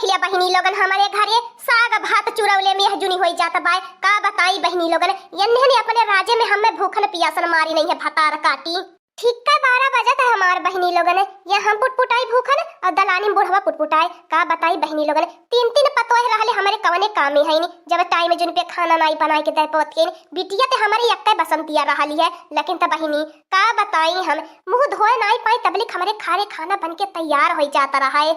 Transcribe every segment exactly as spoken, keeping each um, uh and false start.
या बहिनी लोगन, हमरे घरे साग भात चुरौले में यह जुनी होई जात बाय। का बताई बहिनी लोगन, यन्हन अपने राजे में हमें भूखन पियासन मारी नहीं है भतार काटी। ठीक का बारह बजत है हमार बहिनी लोगन, या हम पुटपुटाई भूखन और दलानी में बुढ़वा पुटपुटाए। का बताई बहिनी लोगन, तीन तीन पतोह रहले हमरे कवने कामे है नी, जब टाइम जुन पे खाना नाई बनाए के दे पौथिन। बिटिया ते हमरे यक्के बसंतिया रहली है, लेकिन त बहिनी का बताई हम, मुंह धोए नाई पाई तबलिक हमरे खारे खाना बन के तैयार होई जात रहा है।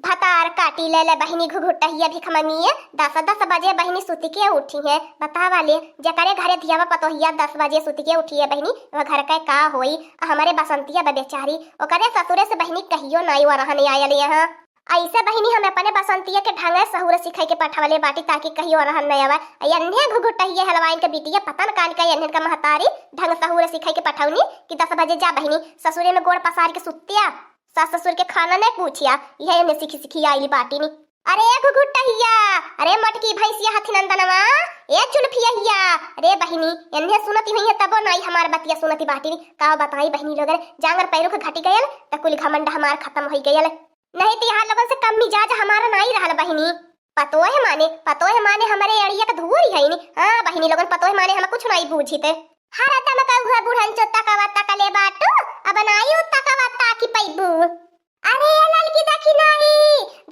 भतार काटी ले ले बहिनी घुघुटहिया भिखमंगिया, दस दस बजे बहिनी सुति के उठी है। बतावा ले, जेकरे घरे धियावा पतोहिया दस बजे सुति के उठी है बहिनी, वह घर के का होई? आ हमरे बसंतिया बा बेचारी, ओकरे ससुरे से बहिनी कहियो नाई वरहन आयल यहाँ। ऐसे बहिनी हम अपने बसंतिया के ढंग सहूर सिखाई के पठवले बाटी, ताकि कहियो वरहन न आवे। आ यन्हे घुघुटहिया हलवाइन के बिटिया पता न कान का यन्हन का महतारी ढंग सहूर सिखाई के पठौनी कि दस बजे जा बहिनी ससुरे में गोड़ पसार के सुत्तिया। सास ससुर के खाना नहीं पूछिया, यह एने सीखी सीखी आइली बाटिनी। अरे ए घुघुटहिया, अरे मटकी भैंसिया हथी नंदनवा, ए चुलफियहिया, अरे बहिनी, एन्हे सुनती हुई है तबो नाई हमार बतिया सुनती बाटिनी। का बताई बहिनी लोगन, जांगर पैरुख घटी गयल, त कुल घमंड हमार खत्म होई गयल। नहीं त यहाँ लोगन से कम मिजाज हमारा नाई रहल बहिनी। पतोह माने, पतोह माने हमरे अड़िया के धूरी है नी। हाँ बहिनी लोगन, पतोह माने हम कुछ नाई बूझित। हर दम का उहे बुढ़न चो तकवा तकले बाटू, अब नाई उ तकवा ताकी पैबू। अरे ए ललकी देखी नाई,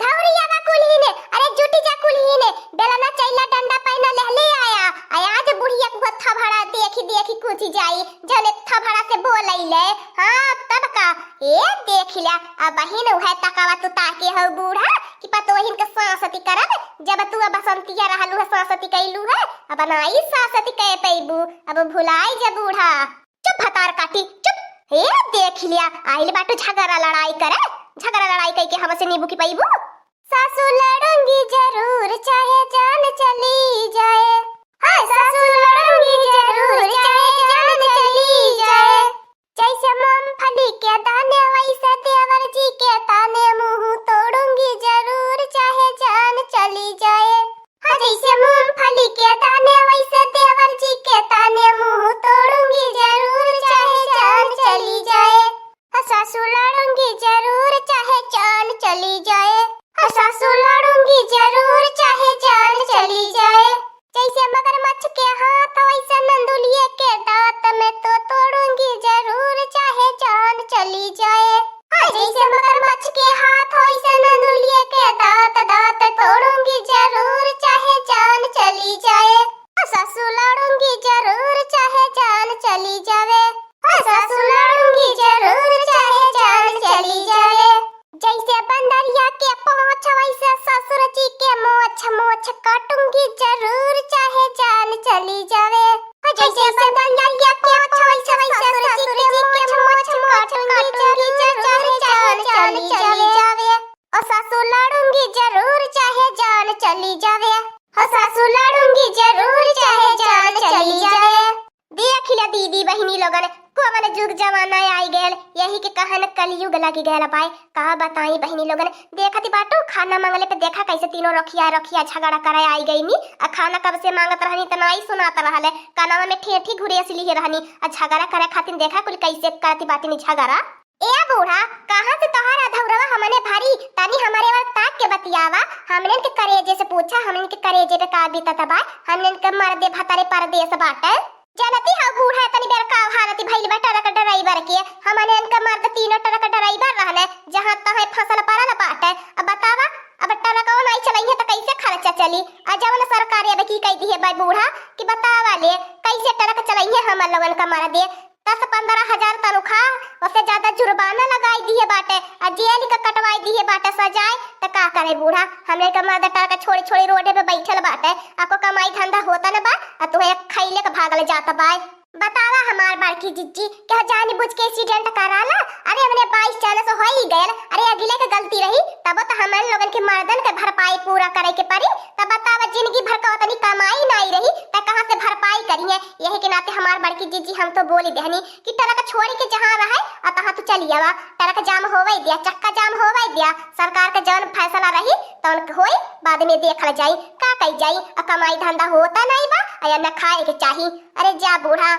धौरिया बा कुल्ही ने, अरे जुटी जा कुल्ही ने, बेलना चैला डंडा पैना लेहले आया, आ आज बुढ़िया को थभड़ा देखी देखी कुछ जाई, जने थभड़ा से बोलैले। हाँ तब का, ए देख ल्या, अब बहिन उहे तकवा तू ताके हो बूढ़ा, कि पतोहिन के सासती करब, जब तू अब बसंतिया रहलू है सासती कैलू है, अब नाई सासती कै पैबू, अब भुलाई जा बूढ़ा। चुप भतार काटी, चुप। हे देख लिया, आइल बाटू झगड़ा लड़ाई करे, झगड़ा लड़ाई कई के हमसे नींबू की पैबू। सासू लड़ूंगी जरूर, चाहे जान चली जाए। हाँ, सासू लड़ूंगी जरूर, चाहे जान चली जाए। जैसे मूंगफली के दाने, वैसे देवर जी के ताने, मुंह तोड़ूंगी जरूर, चाहे जान चली जाए। हाँ, जैसे मूंगफली के दाने, वैसे देवर जी के ताने, मुंह तोड़ूंगी जरूर, चाहे जान चली जाए। हाँ, सासू लड़ूंगी जरूर, चाहे जान चली जाए। हाँ, सासू लड़ूंगी जरूर, चाहे जान चली जाए। जैसे मगरमच्छ के हाथ, वैसे नंदुलिये के दांत, मैं तो तोड़ूंगी जरूर, चाहे जान चली जाए। हाँ, जैसे मगरमच्छ के हाथ, वैसे नंदुलिये के दांत, दांत तोड़ूंगी जरूर, चाहे जान चली जाए। हाँ, सासू लड़ूंगी जरूर, चाहे जान चली जावे। हाँ, सासू लड़ूंगी जरूर, चाहे जान चली जावे। जैसे बंदरिया के पोंछ, वैसे ससुर जी के मोछ, मोछ काटूंगी जरूर, चाहे जान चली जावे। हाँ, जैसे बंदरिया के पोंछ, वैसे ससुर जी के मोछ, मोछ काटूंगी जरूर, चाहे जान चली जावे। ओ सासू लड़ूंगी जरूर, चाहे जान चली जावे। ओ सासू लड़ूंगी जरूर, चाहे जान चली जावे। देख ल्या दीदी बहिनी लोगन, कवन जुग जमाना आई गयल, यही के कहन कलयुग लगी गयल बाय। का बताई बहिनी लोगन, देखत बाटू खाना मंगले पे देखा कैसे तीनों रखिया रखिया झगड़ा करे आई गईनी। आ खाना कब से मांगत रहनी त नाई सुनात रहल, कनवा में ठेठी घुरेस लिए रहनी, आ झगड़ा करे खातिर देखा कुल कैसे करती बाटिनी झगड़ा। ए बूढ़ा, कहाँ से तोहार अधौरवा हमने भरी? तनी हमरे ओर ताक के बतियावा। हमने के करेजे से पूछा, हमने के करेजे पे का बीतत बा? हमने के मर्दे भतारे परदेस बाटे। जानती हौ बूढ़ा, तनी बेर का हालत भइल बा ट्रक ड्राइवर के। हमने इनका मर्द तीनों ट्रक ड्राइवर रहने, जहाँ तहाँ फसल परल बाटे। अब बतावा, अब ट्रकवा नाई चलइहे त कैसे खर्चा चली? आ जवन सरकार अब की कह दी है बा बूढ़ा कि बतावा ले, कैसे ट्रक चलइहे हमर लोगन का मर्दे? दस पन्द्रह हजार तनख्वाह, ओसे ज्यादा जुर्माना लगाई दिए बाटे, आ जेल के कटवाई दिए बाटे सजाए, त का करे बूढ़ा? हमरे के मर्द ट्रक छोड़ी छोड़ी रोडे पे बैठल बाटे, आ को कमाई धंधा होता न बा, आ तुहे खैले के भागल जात बाय। बतावा हमार बड़की जिज्जी, क्या जानी बुझ के एक्सीडेंट कराला? अरे हमने बाइस चांस हो ही गयल, अरे अगिले के गलती रही, तब तो हमन लोगन के मर्दन के भरपाई पूरा करे के पड़ी। तब बतावा जिंदगी भर का उतनी कमाई नाई रही, त कहाँ से भरपाई करिए? यही के नाते हमार बड़की जिज्जी हम तो बोली देहनी कि ट्रक छोड़ी के जहाँ रहे, आ तहाँ तू चली आवा। ट्रक जाम होवे दिया, चक्का जाम होवे दिया, सरकार के जौन फैसला रही तौन होई, बाद में देखल जाई, का कई जाई। आ कमाई धंधा होता नहीं बा, आ न खाए के चाही। अरे जा बूढ़ा।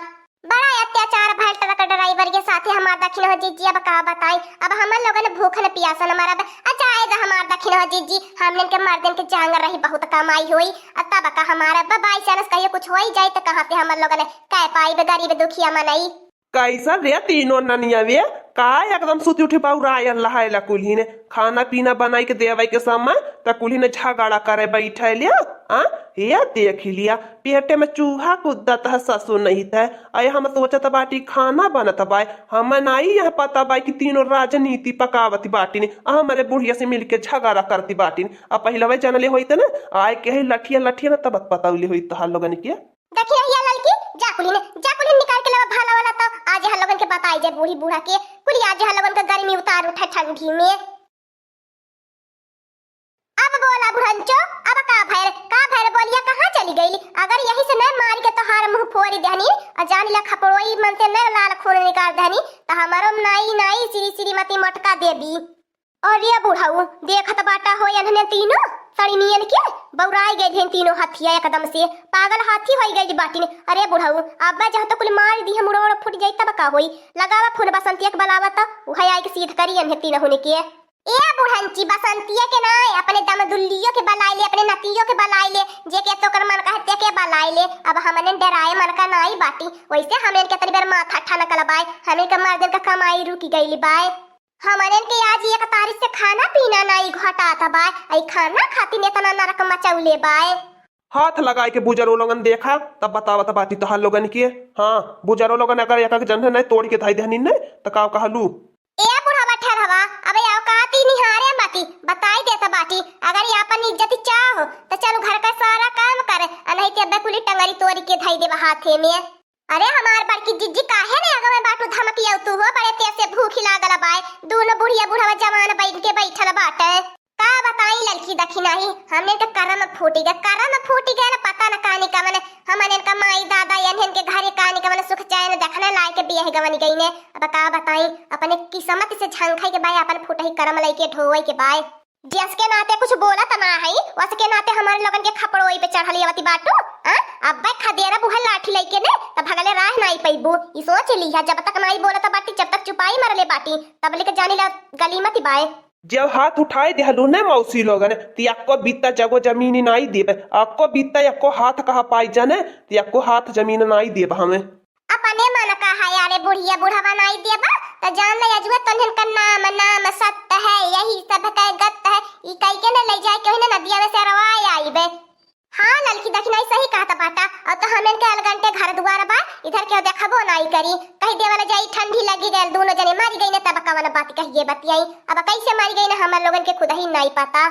बड़ा अत्याचार भइल ट्रक ड्राइवर के साथे हमार दखिनहो जिज्जी, अब का बताई। अब हमन लोगन भूखन पियासन मरब। अच्छा आएगा हमार दखिनहो जिज्जी, हमनन के मर्दन के जांगर रही बहुत कमाई होई। अ तब का हमार अब by chance कहियो कुछ होई जाई त कहाँ से हमन लोगन कह पाइब गरीब दुखिया मनई। कैसन रे तीनों ननिया वे? का एकदम सुती उठी बौरायल लहायला कुल्ही ने? खाना पीना बनाई के देवे के समय त कुल्ही ने झगड़ा करे बैठे लिया। आ, ये देख लिया, पेटे में चूहा कूदत है, ससुर नहीं थे। अये हम सोचत बाटी खाना बनत बाय, हम नाई यह पता बाय कि तीनों राजनीति पकावत बाटिन, आ हमरे बुढ़िया से मिलके झगड़ा करती बाटिन। आ पहिले वही जनले होइत ना, आय के ही लठिया लठिया ना तब पतौले होइत तोहार लोगन के। देखी रहिया ललकी, जा कुली ने, जा कुली ने निकाल के लावा भाला वाला तो आज हर लोगन के बताई जाए बूढ़ी बूढ़ा के, कुली आज हर लोगन के गर्मी उतार उठे ठंडी में। अब बोला बुढ़ंचो, अब का भैर, का भैर बोलिया कहाँ चली गईली? अगर यही से न मारी के तोहार मुंह फोरी देहनी, और जान ला खपड़ोई मन से न लाल खून निकाल देहनी, त हमारो नाई नाई श्री श्रीमती मोटका देवी। और ये बुढ़ऊ, देखत बाटा हो एन्हने तीनों सड़िनियन के, बौराई गए हैं तीनों हथिया एकदम से, पागल हाथी होई गई बाटिन। अरे बुढ़ऊ, अब जहाँ तो कुल मार दी है, मुड़ो मुड़ो फूट जाई तब का होई? लगावा फोन बसंतिया के बलावा त, उहे आई के सीध करी एन्हे तीनहुन के। ए बुढ़ंची, बसंतिया के नाय, अपने दमदुल्लियों के बलाई ले, अपने नतियों के बलाई ले, जे के तोकर मन कहते के बलाई ले। अब हमने डराए मन का नाई बाटी, वैसे हमने के तनी बेर माथा ठनकल बाय, हमने के मर्दन का कमाई रुकी गईली बाय। हमने के आज एक तारीख से खाना पीना नाई घटात बाय, आई खाना खातिर इतना नरक मचौले बाय। हाथ लगाए के बुजरो लोगन देखा, तब बतावत बाटी तोहार लोगन के। हाँ, बुजरो लोगन अगर एक एक जन नहीं तोड़ के धाई देहनी नहीं, त का कहलू? ए बुढ़वा ठरहवा, अबे औकात ही निहारे मती, बताई देत बाटी, अगर ये अपन इज्जत चाहो, त चलू घर का सारा काम करे, आ नहीं ते अबे कुली टंगरी तोड़ी के धाई देबा हाथे में। अरे हमार बड़की जिज्जी, काहे ने अगवे बाटू धमकियाऊ तू हो? बड़े तेज से भूखी लागल बाय। दूनो बुढ़िया बुढ़वा जवान बन के बैठल बाटे। का बताई ललकी दखिनाही, हमने के करम फूटी गए, करम फूटी गए, पता न कानी कवन। हमने का माई दादा यन्हन के घरे कानी कवन सुख चैन देखने लायक बियाह गवन गई ने। अब का बताई, अपने किस्मत से झंखाई के बाय, अपन फूटही करम लइके ढोवे के बाय। जस के नाते कुछ बोलत ना हई, वस के नाते हमारे लोगन के खपड़ोई पे चढ़ल आवती बाटू। आ? अब्बे खदेरा बुहे लाठी लइके ने, त भगले राह नाई पइबू। ई सोच लिहा, जब तक नाई बोलत बाटी, जब तक चुपाई मरले बाटी, तब लेके जानी ला गली मती बाय। जब हाथ उठाए देहलू ने मौसी लोगन, ती अक्को बित्ता जगो जमीन नाई देबे, अक्को बित्ता अक्को हाथ कहा पाई जाने, ती अक्को हाथ जमीन नाई देब हमें। अपने मन का है यारे बुढ़िया बुढ़वा नाई देबा, त जान ले अजुए तोन्हन का नाम, नाम सत्य है, यही सब के गत है। ई कई के न ले जाए के ओहिने नदिया में से रवाए आईबे। हाँ ललकी दखिनाई सही कहत बाटा, और तो हमन के अलगंटे घर दुआर बा, इधर केहू देखबो नाई करी। कही देवल जाई ठंडी लगी गयल, दूनो जने मरी गई न तब कवन बात कहिए बतियाई। अब कैसे मरी गई न हमर लोगन के खुद ही नाई पता।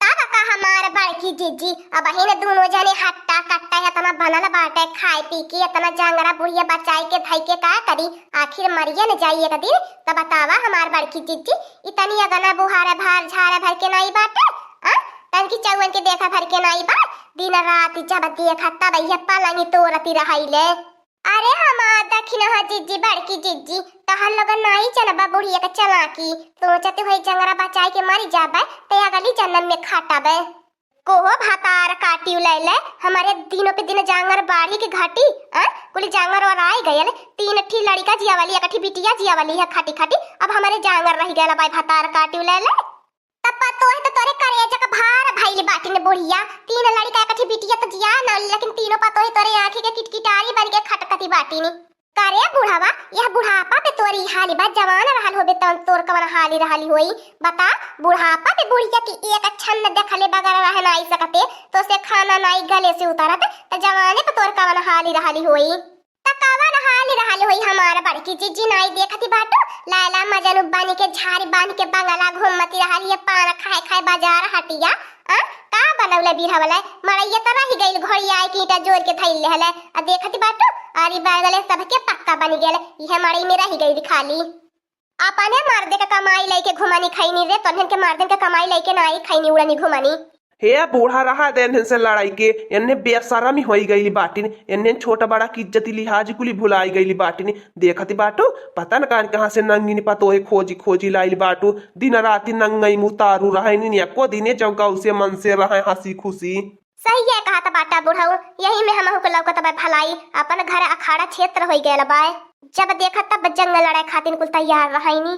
तब का हमार बड़की जिज्जी, अब ही न दूनो जने हट्टा कट्टा इतना बनल बाटे, खाए पी के इतना जांगरा बुढ़िया बचाए के धई के का करी, आखिर मरिए न जाई एक दिन। तब बतावा हमार बड़की जिज्जी, इतनी अगना बुहार भार झार भर के नाई बाटे, आ? तनकी चौवन के देखा भर के नाई बा, दिन रात जब देखा तब ये पलंगी तोरती रहाइले। अरे हमार दखिनहा जिज्जी, बड़की जिज्जी, तहर लोगन नाई जनबा बुढ़िया के चालाकी। सोचत होई जंगरा बचाए के मरी जाबे, ते अगली जन्म में खटबे। कोहो भतार काटी उलैले, हमारे दिनों पे दिन जांगर बाढ़ी के घटी, आ? कुल जांगर और आए गयल, तीन ठी लड़िका जिया वाली, एक ठी बिटिया जिया वाली है खाटी खाटी, अब हमारे जांगर रह गयल बाय भतार काटी उलैले। तब पतोह तो तोरे करेजा का भार भइल बाटिन बुढ़िया। तीन लड़िका एक ठी बिटिया तो जिया न, लेकिन तीनों पतोह तोरे आँखी के किटकिटारी बन के खटकती बाटिन। करे बुढ़वा, यह बुढ़ापा पे तोरी हाली बा, जवान रहल होबे तवन तोर कवन हाली रहली होई। बता, बुढ़ापा पे बुढ़िया की एक क्षण न देखले बगैर रह नाई सकते, तो से खाना नाई गले से उतरत, त जवाने पे तोर कवन हाली रहली होई। त कवन हाल रहल होई हमार बड़की जिज्जी नाई देखती बाटू, लैला मजनू बन के झारी बांध के बंगला घूमती रहल, ये पान खाए खाए बाजार हटिया, आ? का बनौले बिरहवले, मड़ैया त रह गइल घोड़िया के ईंटा जोर के धइल रहले, आ देखती बाटू, अरे बगले सबके पक्का बन गेल, इहे मड़ई में रह गइल खाली। अपने मर्दे के कमाई लइके घुमानी खैनी रे, तोहन के मर्दन के कमाई लइके नाई खैनी उड़नी घुमानी। हे बूढ़ा, रहा दे इन्हन से लड़ाई के, इन्हें बेशरमी होई गईली बाटिन, इन्हें छोट बड़ा की इज्जत लिहाज कुली भुलाई गईली बाटिन। देखत बाटू, पता न कान कहाँ से नंगिन पतोहे खोजी खोजी लाइल बाटू। दिन राति नंगई मुतारू रहनी, एको दिने जौका उसे मन से रहे हंसी खुशी। सही है कहत बाटा बुढ़ऊ, यही में हमहू के लौकत बा भलाई, अपन घर अखाड़ा क्षेत्र होई गयल बाय। जब देखत तब जंग लड़े खातिर कुल तैयार रहइनी।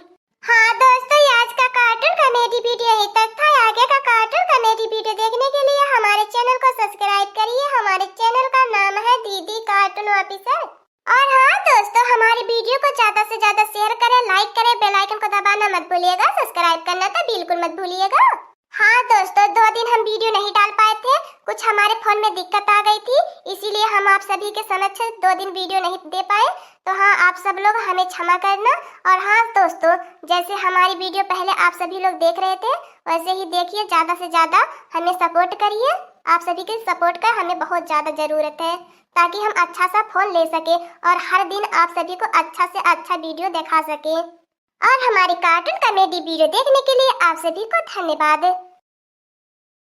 हाँ दोस्तों, ये आज का cartoon comedy video यहीं तक था। आगे का cartoon comedy video देखने के लिए हमारे channel को subscribe करिए। हमारे channel का नाम है दीदी Cartoon Officer। और हाँ दोस्तों, हमारी video को ज्यादा से ज्यादा share करें, like करें, bell icon को दबाना मत भूलिएगा, subscribe करना तो बिल्कुल मत भूलिएगा। हाँ दोस्तों, दो दिन हम video नहीं डाल पाए थे, कुछ हमारे phone में दिक्कत आ गई थी, इसीलिए हम आप सभी के समक्ष दो दिन video नहीं दे पाए। तो हाँ, आप सब लोग हमें क्षमा करना। और हाँ दोस्तों, जैसे हमारी video पहले आप सभी लोग देख रहे थे, वैसे ही देखिए, ज्यादा से ज्यादा हमें support करिए। आप सभी के support का हमें बहुत ज्यादा जरूरत है, ताकि हम अच्छा सा phone ले सके और हर दिन आप सभी को अच्छा से अच्छा video दिखा सके। और हमारी cartoon comedy video देखने के लिए आप सभी को धन्यवाद।